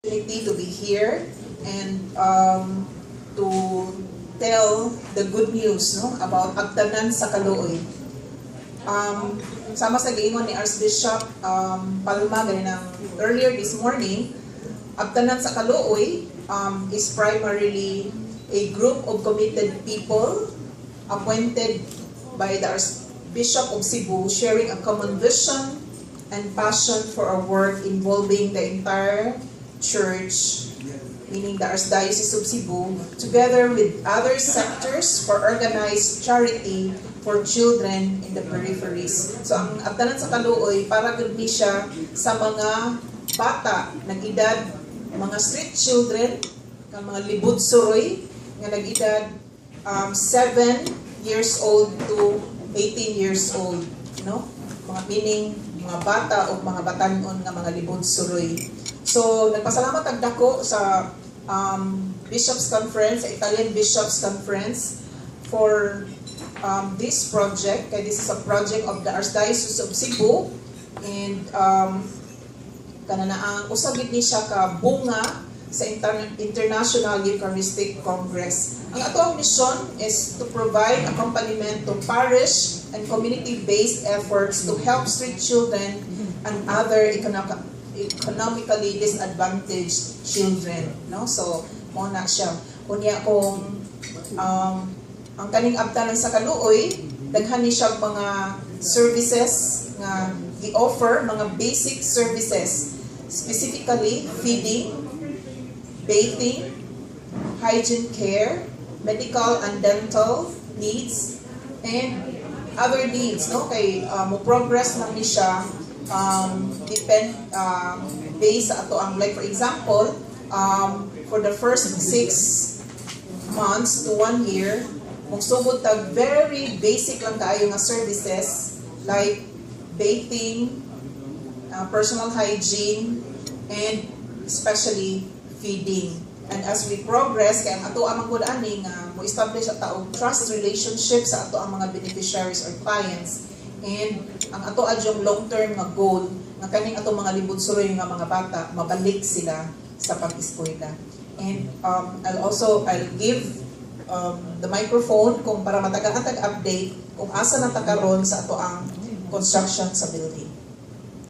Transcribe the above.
Opportunity to be here and to tell the good news, no, about Abtanan sa Kaluoy. Sama sa giingon ni Archbishop Palma ganinang earlier this morning, Abtanan sa Kaluoy is primarily a group of committed people appointed by the Archbishop of Cebu, sharing a common vision and passion for a work involving the entire church, meaning the Archdiocese of Cebu, together with other sectors for organized charity for children in the peripheries. So ang Abtanan sa Kaluoy, para gud ni siya sa mga bata nag-edad, mga street children, kang mga libud suroy nga nag-edad 7 years old to 18 years old, no? Mga meaning mga bata o mga batanon nga mga libud suroy. So nagpasalamat ang dako sa Bishops Conference, sa Italian Bishops Conference, for this project. Kay this is a project of the Archdiocese of Cebu and kana na ang usa gid ni siya ka bunga sa International Eucharistic Congress. Ang atoang mission is to provide accompaniment to parish and community-based efforts to help street children and other economically disadvantaged children, no? So mao na siya. Unya kung ang kaning Abtanan sa Kaluoy, daghan ni siya mga services nga gi-offer, mga basic services, specifically feeding, bathing, hygiene care, medical and dental needs, and other needs, no? Kay mo progress lang ni siya depend based sa ato ang, like for example, for the first 6 months to one year, kung sugod tag very basic lang kaayo nga services like bathing, personal hygiene, and especially feeding. And as we progress, kay ang ato ang gud ani nga mo establish at og trust relationship sa ato ang mga beneficiaries or clients, and ang ato adyong long term nga goal nga kaning ato mga libud suroy nga mga bata, mabalik sila sa pag-eskwela. And I'll give the microphone kung para matagaan tag update kung asa na ta karon sa ato ang construction sa building.